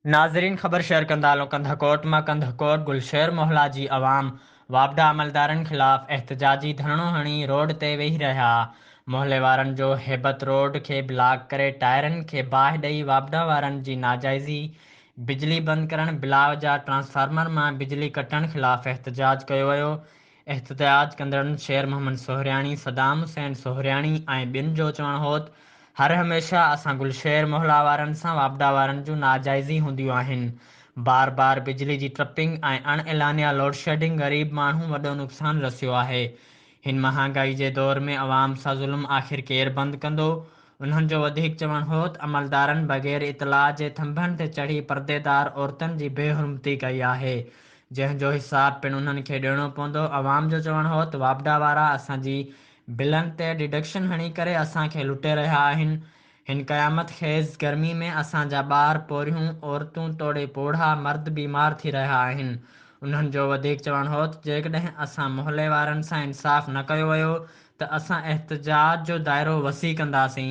ناظرين خبر شيئر ڪندا هلو ڪنڌڪوٽ مان ڪنڌڪوٽ گلشير محلا جي عوام واپڊا عملدارن خلاف احتجاجي ڌرڻو هڻي روڊ تي ويهي رهيا محلي وارن جو هيبت روڊ کي بلاڪ ڪري ٽائرن کي باهه ڏئي واپڊا وارن جي ناجائزي بجلي بند ڪرڻ بلاوجا ٽرانسفارمر مان بجلي ڪٽڻ خلاف احتجاج ڪيو ويو احتجاج ڪندڙن شير محمد سهرياڻي، صدام حسين سهرياڻي ۽ ٻين جو چوڻ هو ته هر هميشه اسان گلشير محلا وارن سان واپڊا وارن جون ناجائزي هونديون آهن، بار بار بجلي جي ٽرپنگ ۽ اڻ اعلانيه لوڊشيڊنگ غريب ماڻهو وڏو نقصان رسيو آهي، هن مهانگائي جي دور ۾ عوام سان ظلم آخر ڪير بند ڪندو؟ انهن جو وڌيڪ چوڻ هو ته عملدارن بغير اطلاع جي ٿنڀن تي چڙهي پرديدار عورتن جي بي حرمتي ڪئي آهي، جنهن جو حساب پڻ انهن کي ڏيڻو پوندو. عوام جو چوڻ هو ته واپڊا وارا اسان جي بلن تي ڊڊڪشن هڻي ڪري اسان کي لٽي رهيا آهن، هن قيامت خيز گرمي ۾ اسان جا ٻار، پورهيون، عورتون توڙي پوڙها مرد بيمار ٿي رهيا آهن. انهن جو وڌيڪ چوڻ هو ته جيڪڏهن اسان محلي وارن سان انصاف نه ڪيو ويو ته اسان احتجاج جو دائرو وسيع ڪنداسين.